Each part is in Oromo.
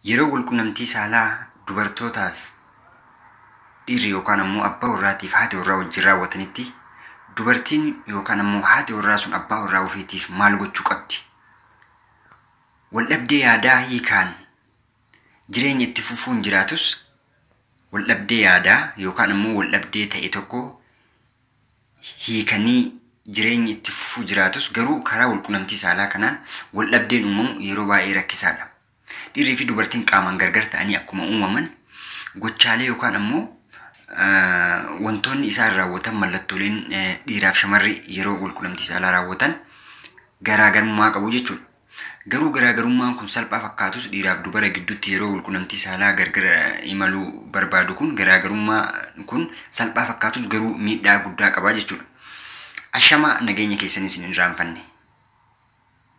Yeroo walqunnamtii saalaa dubartootaaf dhiirri yookaan ammoo abbaa warraatiif haati warraa wajjin raawwatanitti dubartiin yookaan ammoo haati warraa sun abbaa warraa ofiitiif maal gochuu qabdi? Waldhabdee yaadaa hiikaan jireenya itti fufuun jiraatus, waldhabdee yaadaa yookaan ammoo waldhabdee ta'e tokko hiikanii jireenyi itti fufuu jiraatus, garuu karaa walqunnamtii saalaa kanaan waldhabdeen uumamu yeroo baay'ee rakkisaadha. Dhiirrii fi dubartiin qaamaan gargar ta'anii akkuma uumaman, gochaalee yookaan ammoo wantoonni isaan raawwatan, mallattooleen dhiiraaf shamarri yeroo walqunnamtii saalaa raawwatan garaagarummaa qabu jechuudha. Garuu garaagarummaan kun salphaa fakkaatus, dhiiraaf dubara gidduutti yeroo walqunnamtii saalaa gargar imaluu barbaadu kun, garaagarummaa kun salphaa fakkaatus garuu miidhaa guddaa qaba jechuudha. Ashama, nageenya keessanis hin irraanfanne.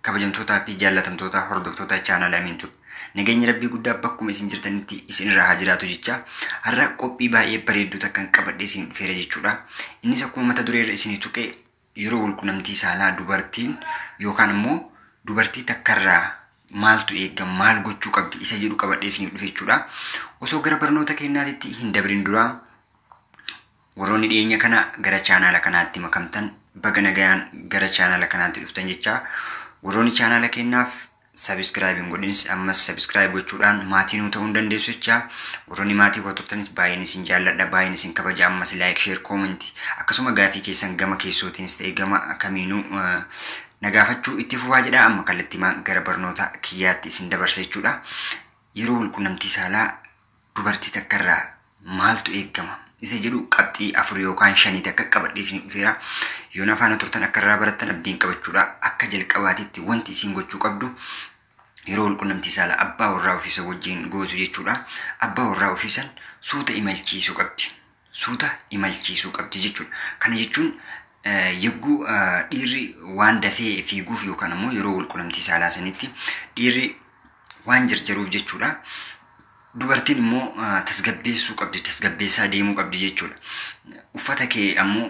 Kabajamtootaa fi jaallatamtoota hordoftoota chaanala Amiintu. Nageenya Rabbii guddaa bakkuma isin jirtanitti isin irraa haa jiraatu jecha, har'a qophii baay'ee bareedduu takkan qabadhee isin dhufeera jechuudha. Innis akkuma mata duree irra isinii tuqe, yeroo walqunnamtii saalaa dubartiin yookaan immoo dubartii takkarraa maaltu eegama, maal gochuu qabdi isa jedhu qabadhee isiniif dhufe jechuudha. Osoo gara barnoota keenyaatti hin dabrin duraa, warroonni dhiyeenya kana gara chaanaala kanaatti makamtan baga nagayaan gara chaanaala kanaatti dhuftan jecha, warroonni chaanaala keenyaaf subscribe hin godhinis ammas subscribe gochuudhaan maatii nuu ta'uu hin dandeessu jecha, warroonni maatii koo turtanis baay'een isin jaalladha, baay'een isin kabaja. Ammas like, share, comment, akkasuma gaafii keessan gama keessootiinis ta'e gama kamiinuu na gaafachuu itti fufaa jedha. Amma kallattiimaan gara barnoota kiyyaatti isin dabarsa jechuudha. Yeroo walqunnamtii saalaa dubartii takkarraa maaltu eeggama isa jedhu qabxii afur yookaan shanii takka qabadhee isin dhufeera. Yoon afaana turtan akka irraa barattan abdiin qabachuudha. Akka jalqabaatitti wanti isin gochuu qabdu yeroo walqunnamtii saalaa abbaa warraa ofiisa wajjin gootu jechuudha. Abbaa warraa ofiisan suuta imalchiisuu qabdi. Suuta imalchiisuu qabdi jechuudha. Kana jechuun yogguu dhiirri waan dafee fiiguuf yookaan ammoo yeroo walqunnamtii saalaa sanitti dhiirri waan jarjaruuf jechuudha. Dubartiin immoo tasgabbeessuu qabdi, tasgabbeessaa deemuu qabdi jechuudha. Uffata kee ammoo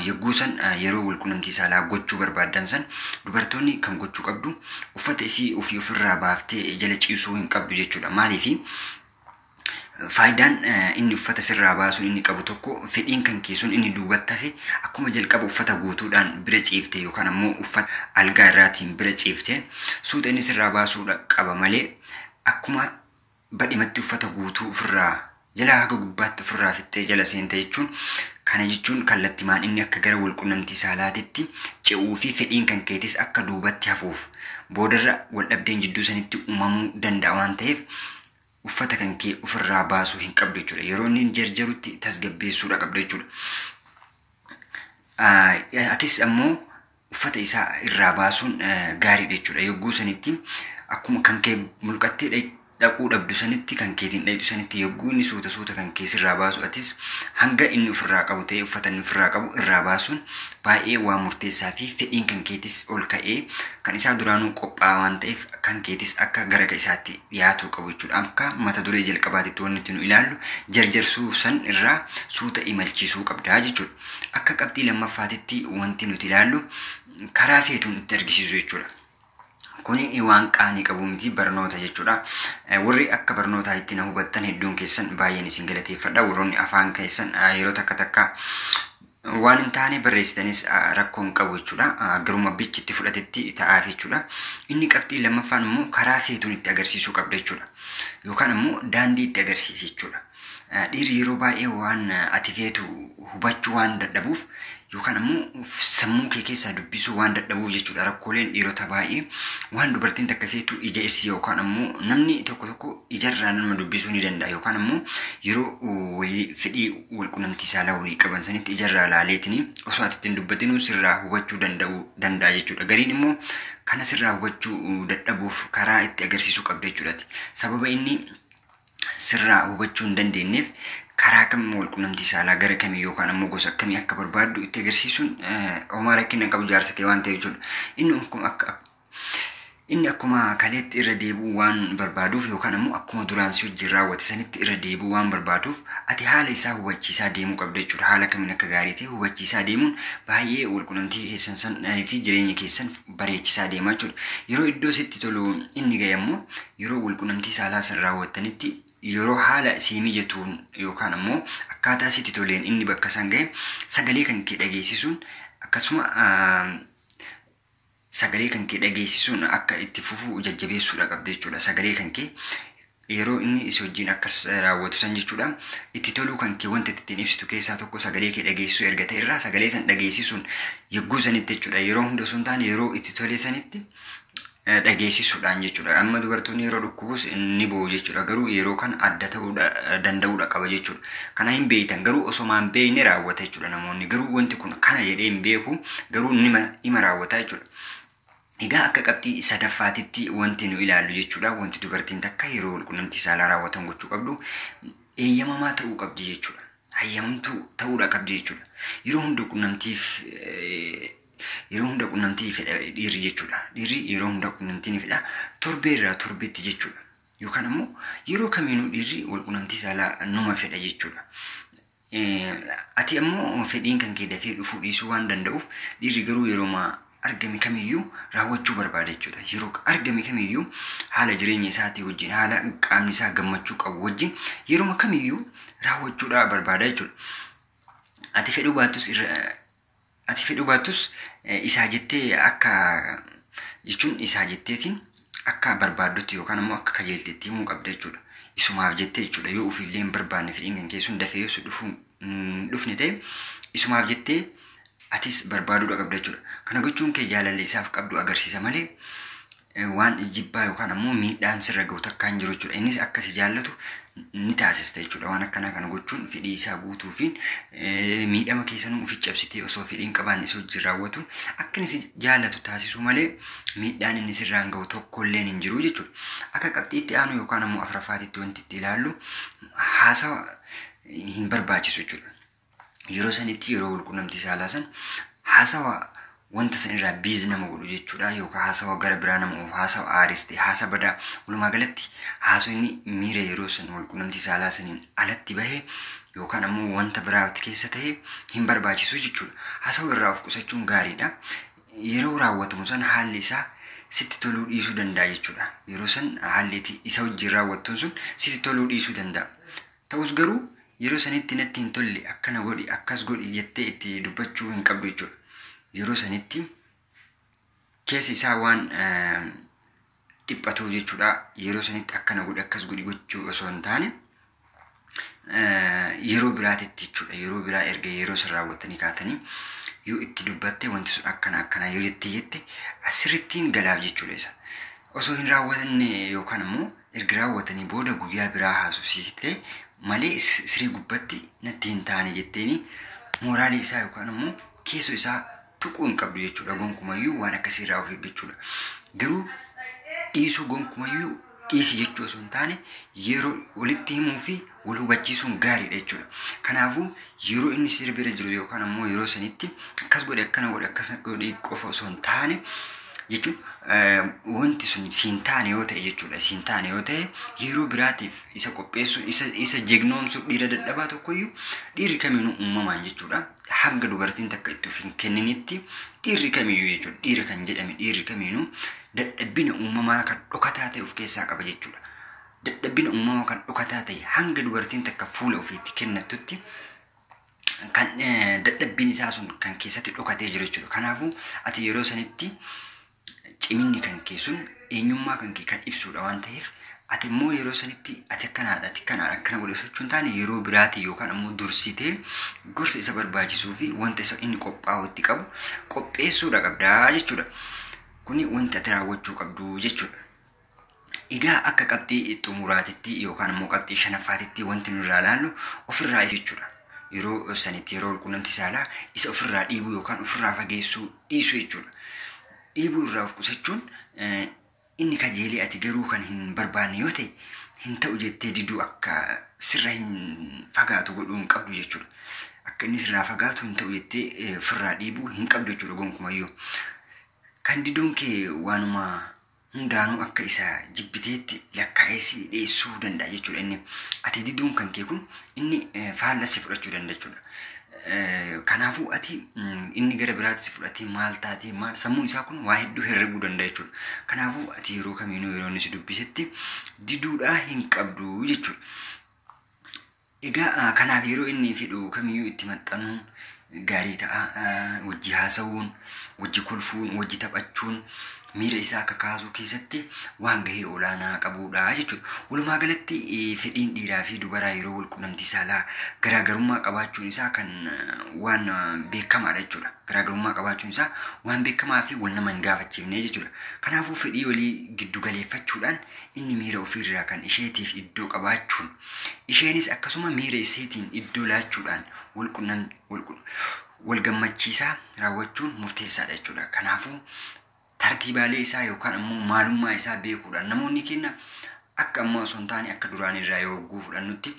yogguu san yeroo walqunnamtii saalaa gochuu barbaaddan san dubartoonni kan gochuu qabdu uffata isii ofii ofirraa baaftee jala ciisuu hin qabdu jechuudha. Maaliifi, faayidaan inni uffata sirraa baasuun inni qabu tokko, fedhiin kan keessuun inni duubatti hafe akkuma jalqaba uffata guutuudhaan bira ciifte yookaan ammoo uffata algaa irraatiin bira ciifte suuta inni sirraa baasuudha qaba malee, akkuma badhimatti uffata guutuu ofirraa jala haga gubbaatti ofirraa fixxee jala seente jechuun, kana jechuun kallattimaan inni akka gara walqunnamtii saalaatitti ce'uu fi fedhiin kan keetis akka duubatti hafuuf boodarra waldhabdeen jidduu sanitti uumamuu danda'a waan ta'eef, uffata kan kee ofirraa baasuu hin qabdu jechuudha. Yeroo inni jarjarutti tasgabbeessuudha qabda jechuudha. Atis ammoo uffata isaa irraa baasuun gaariidha jechuudha. Yogguu sanitti akkuma kan kee mulqattee dhaquu dhabdu sanitti, kan keetiin dhaqxu sanitti, yogguu inni suuta suuta kan kee sirraa baasu, atis hanga inni ofirraa qabu ta'ee uffata inni ofirraa qabu irraa baasuun baay'ee waan murteessaa fi fedhiin kan keetis ol ka'ee, kan isaa duraanuu qophaa'aa waan ta'eef, kan keetis akka gara isaatti dhiyaatuu qabu jechuudha. Akka mata duree jalqabaatitti wanti nuti nu ilaallu jarjarsuu san irraa suuta imalchiisuu qabdaa jechuudha. Akka qabxii lammaffaatitti wanti nuti ilaallu karaa feetuun itti argisiisu jechuudha. Kuni waan qaanii qabu miti, barnoota jechuudha. Warri akka barnootaa itti na hubattan hedduun keessan baay'een isin galateeffadha. Warroonni afaan keessan yeroo takka takka waan hin taane barreessitanis rakkoo hin qabu jechuudha. Garuma bichi itti fudhatetti ta'aaf jechuudha. Inni qabxii lammaffaan immoo karaa feetuun itti agarsiisuu qabda jechuudha. Yookaan immoo daandii itti agarsiisi jechuudha. Dhiirri yeroo baay'ee waan ati feetu hubachuu waan dadhabuuf yookaan ammoo sammuu kee keessaa dubbisuu waan dadhabuuf jechuudha. Rakkooleen dhiirota baay'ee waan dubartiin takka feetu ija isii, yookaan ammoo namni tokko tokko ijarraa nama dubbisuu ni danda'a, yookaan ammoo yeroo walii fedhii walqunnamtii saalaa walii qaban sanitti ijarraa laaleetini osoo ati ittiin dubbatinuu sirraa hubachuu danda'u danda'a jechuudha. Gariin immoo kana sirraa hubachuu dadhabuuf karaa itti agarsiisuu qabda jechuudha. Sababa inni sirraa hubachuu hin dandeenyeef karaa kam walqunnamtii saalaa gara kamii yookaan ammoo gosa akkamii akka barbaaddu itti agarsiisuun homaa rakkina qabu, jaarsa kee waan ta'eef jechuudha. Inni akkuma akka Inni akkuma kaleetti irra deebi'uu waan barbaaduuf yookaan ammoo akkuma duraan si wajjin raawwate sanitti irra deebi'uu waan barbaaduuf ati haala isaa hubachiisaa deemuu qabda jechuudha. Haala kamiin akka gaarii ta'e hubachiisaa deemuun baay'ee walqunnamtii keessan san fi jireenya keessan bareechisaa deemaa jechuudha. Yeroo iddoo sitti tolu inni ga'e ammoo yeroo walqunnamtii saalaa san raawwattanitti yeroo haala sii mijatuun yookaan ammoo akkaataa sitti toleen inni bakka san ga'e sagalee kan kee dhageessisuun akkasuma sagalee kan kee dhageessisuun akka itti fufuu jajjabeessuudha qabda jechuudha. Sagalee kan kee yeroo inni si wajjin akkas raawwatu san jechuudha. Itti toluu kan kee wanta ittiin ibsitu keessaa tokko sagalee kee dhageessisuu erga ta'e irraa sagalee san dhageessisuun yogguu sanitti jechuudha. Yeroo hunda osoo hin taane yeroo itti tolee sanitti dhageessisuudhaan jechuudha. Amma dubartoonni yeroo dhukkubus ni boo'u jechuudha. Garuu yeroo kana adda ta'uu danda'uudha qaba jechuudha. Kana hin beektan garuu osoo hin beekne raawwata jechuudha namoonni. Garuu wanti kun kana jedhee hin beeku garuu nima raawwata jechuudha. Egaa akka qabxii sadaffaatitti wanti nu ilaallu jechuudha. Wanti dubartiin takka yeroo walqunnamtii saalaa raawwatan gochuu qabdu eeyyamamaa ta'uu qabdi jechuudha. Hayyamamtuu ta'uudha qabdi jechuudha. Yeroo hunda qunnamtiif yeroo hunda qunnamtii fedha dhiirri jechuudha. Dhiirri yeroo hunda qunnamtii ni fedha. Torbee irraa torbeetti jechuudha. Yookaan ammoo yeroo kamiinuu dhiirri walqunnamtii saalaa numa fedha jechuudha. Ati ammoo fedhiin kan kee dafee dhufuu dhiisuu waan danda'uuf dhiirri garuu yeroo argame kamiyyuu raawwachuu barbaada jechuudha. Yeroo argame kamiyyuu haala jireenya isaatii wajjin haala qaamni isaa gammachuu qabu wajjin yeroo kamiyyuu raawwachuudha barbaada jechuudha. Ati fedhuu baattus ati fedhuu baattus isaa jettee akka jechuun isaa jetteetiin akka barbaaddutti yookaan ammoo akka kajeelteetti himuu qabda jechuudha. Isumaaf jettee jechuudha. Yoo ofiillee hin barbaanne fedhiin kan keessuun dafee yoo si dhufne ta'e isumaaf jettee atis barbaaduudha qabda jechuudha. Kana gochuun kee jaalala isaaf qabdu agarsiisa malee waan jibbaa yookaan ammoo miidhaan sirra ga'u takka hin jiru jechuudha. Innis akka si jaallatu ni taasista jechuudha. Waan akkanaa kana gochuun fedhii isaa guutuufiin miidhama keessanuu ofi cabsitee osoo fedhii hin qabaanne isa wajjin raawwatuun akka inni si jaallatu taasisuu malee miidhaan inni sirraan ga'u tokkolleen hin jiru jechuudha. Akka qabxiitti aanu yookaan ammoo afuraffaatitti wanti itti ilaallu haasawa hin barbaachisu jechuudha. Yeroo sanitti yeroo walqunnamtii saalaa san haasawa wanta san irraa biizi nama godhu jechuudha. Yookaan haasawa gara biraa nama oofu, haasawa aaris ta'e, haasa badaa walumaa galatti haasawni miira yeroo san walqunnamtii saalaa saniin alatti bahee yookaan ammoo wanta biraatti keessa ta'e hin barbaachisu jechuudha. Haasawa irraa of qusachuun gaariidha. Yeroo raawwatamu san haalli isaa sitti toluu dhiisuu danda'a jechuudha. Yeroo san haalli isa wajjin raawwattuun sun sitti toluu dhiisuu danda'a. Ta'us garuu yeroo sanitti natti hin tolle akkana godhi akkas godhi jettee itti dubbachuu hin qabdu jechuudha. Yeroo sanitti keessi isaa waan dhiphatu jechuudha. Yeroo sanitti akkana godhi akkas godhi gochuu osoo hin taane yeroo biraatitti jechuudha. Yeroo biraa erga yeroo san raawwattanii kaatanii yoo itti dubbatte wanti sun akkana akkana yoo jettee jette asirrittiin galaaf jechuudha isa. Osoo hin raawwatanne yookaan ammoo erga raawwatanii booda guyyaa biraa haasofsiistee malee siree gubbatti natti hin taane jetteeni mooraalii isaa yookaan ammoo keessoo isaa tuquu hin qabdu jechuudha. Gonkumayyuu waan akkasii irraa of eeggachuudha. Garuu dhiisuu gonkumayyuu dhiisi jechuu osoo hin taane yeroo walitti himuu fi wal hubachiisuun gaariidha jechuudha. Kanaafuu yeroo inni siree bira jiru yookaan ammoo yeroo sanitti akkas godhe akkana godhe akkas godhe qofa osoo hin taane jechuun wanti sun siin taane yoo ta'e jechuudha. Siin taane yoo ta'e yeroo biraatiif isa qopheessuu isa jegnoomsuu dhiira dadhabaa tokkoyyuu dhiirri kamiinuu uumamaan jechuudha. Hanga dubartiin takka itti of hin kenninitti dhiirri kamiyyuu jechuudha. Dhiira kan jedhame dhiirri kamiinuu dadhabbina uumamaa kan dhokataa ta'e of keessaa qaba jechuudha. Dadhabbina uumamaa kan dhokataa ta'e hanga dubartiin takka fuula ofiitti kennattutti kan dadhabbiin isaa sun kan keessatti dhokatee jiru jechuudha. Kanaafuu ati yeroo sanitti ciminni kan kee sun eenyummaa kan kee kan ibsudha waan ta'eef ati immoo yeroo sanitti ati akkanaadha ati akkanaadha akkana godhe sochuu hin taane yeroo biraati yookaan ammoo dursitee gorsa isa barbaachisuu fi wanta isa inni qophaa'u itti qabu qopheessuudha qabdaa jechuudha. Kuni wanta ati raawwachuu qabdu jechuudha. Egaa akka qabxii xumuraatitti yookaan ammoo qabxii shanaffaatitti wanti nu irraa ilaallu ofirraa isa jechuudha. Yeroo sanitti yeroo walqunnamtii saalaa isa ofirraa dhiibuu yookaan ofirraa fageessuu dhiisuu jechuudha. Dhiibuu irraa of qusachuun inni kajeelee ati garuu kan hin barbaanne yoo ta'e hin ta'u jettee diduu akka sirra hin fagaatu godhuu hin qabdu jechuudha. Akka inni sirraa fagaatu hin ta'u jettee ofirraa dhiibuu hin qabdu jechuudha gonkumayyuu. Kan diduun kee waanuma Hundaanuu akka isa jibbiteetti lakkaa'ee si dhiyeessuu danda'a jechuudha inni. Ati diduun kan kee kun inni faalla si fudhachuu danda'a jechuudha. Kanaafuu ati inni gara biraatti si fudhatee maal taatee maal sammuun isaa kun waa hedduu herreguu danda'a jechuudha. Kanaafuu ati yeroo kamiinuu yeroo inni si dubbisetti diduudhaa hin qabdu jechuudha. Egaa kanaaf yeroo inni fedhu kamiyyuu itti maxxanuun gaarii ta'a. Wajji haasa'uun, wajji kolfuun, wajji taphachuun miira isaa akka kaasuu keessatti waan gahee olaanaa qabudha jechuudha. Walumaa galatti fedhiin dhiiraa fi dubaraa yeroo wal quunnamtii saalaa garaagarummaa qabaachuun isaa kan waan beekamaadha jechuudha. Garaagarummaa qabaachuun isaa waan beekamaa fi wal nama hin gaafachiifne jechuudha. Kanaafuu fedhii walii giddu galeeffachuudhaan inni miira ofiirraa kan isheetiif iddoo qabaachuun, isheenis akkasuma miira isheetiin iddoo laachuudhaan wal gammachiisaa raawwachuun murteessaadha jechuudha. Kanaafuu tartiibaalee isaa yookaan ammoo maalummaa isaa beekuudhaan namoonni keenya akka ammaa osoo hin taane akka duraan irraa yoo hogguu fudhannutti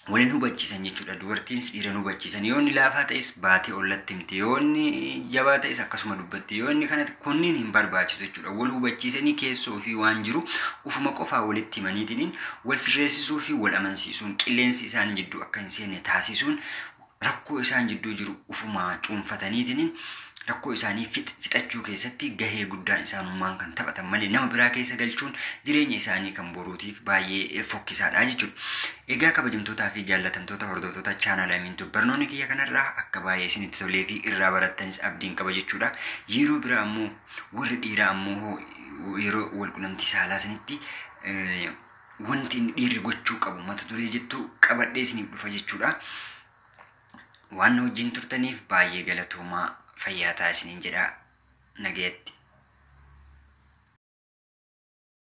waliin hubachiisan jechuudha. Dubartiinis dhiira hubachiisan. Yoo inni laafaa ta'es baatee ollatti himti. Yoo inni jabaa ta'es akkasuma dubbatti. Yoo inni kanatti kunniin hin barbaachisu jechuudha. Wal hubachiisanii keessoo fi waan jiru ufuma qofaa walitti himaniitiin wal sirreessisuu fi wal amansiisuun qilleensi isaan jidduu akka hin seenne taasisuun rakkoo isaan jidduu jiru ufuma cuunfataniitiin rakkoo isaanii fixachuu keessatti gahee guddaan isaanummaan kan taphatan malee nama biraa keessa galchuun jireenya isaanii kan boruutiif baay'ee fokkisaadha jechuudha. Egaa kabajamtootaa fi jaallatamtoota hordoftoota chaanaala Amiintuu, barnoonni kiyya kanarraa akka baay'ee isinitti tolee fi irraa barattanis abdiin qaba jechuudha. Yeroo biraa ammoo warri dhiiraa ammoo yeroo wal quunnamtii saalaa sanitti wanti inni dhiirri gochuu qabu mata duree jettu qabadhee isiniif dhufa jechuudha. Waan na wajjin turtaniif baay'ee galatoomaa, fayyaa ta'a isiniin jedha, nagayatti.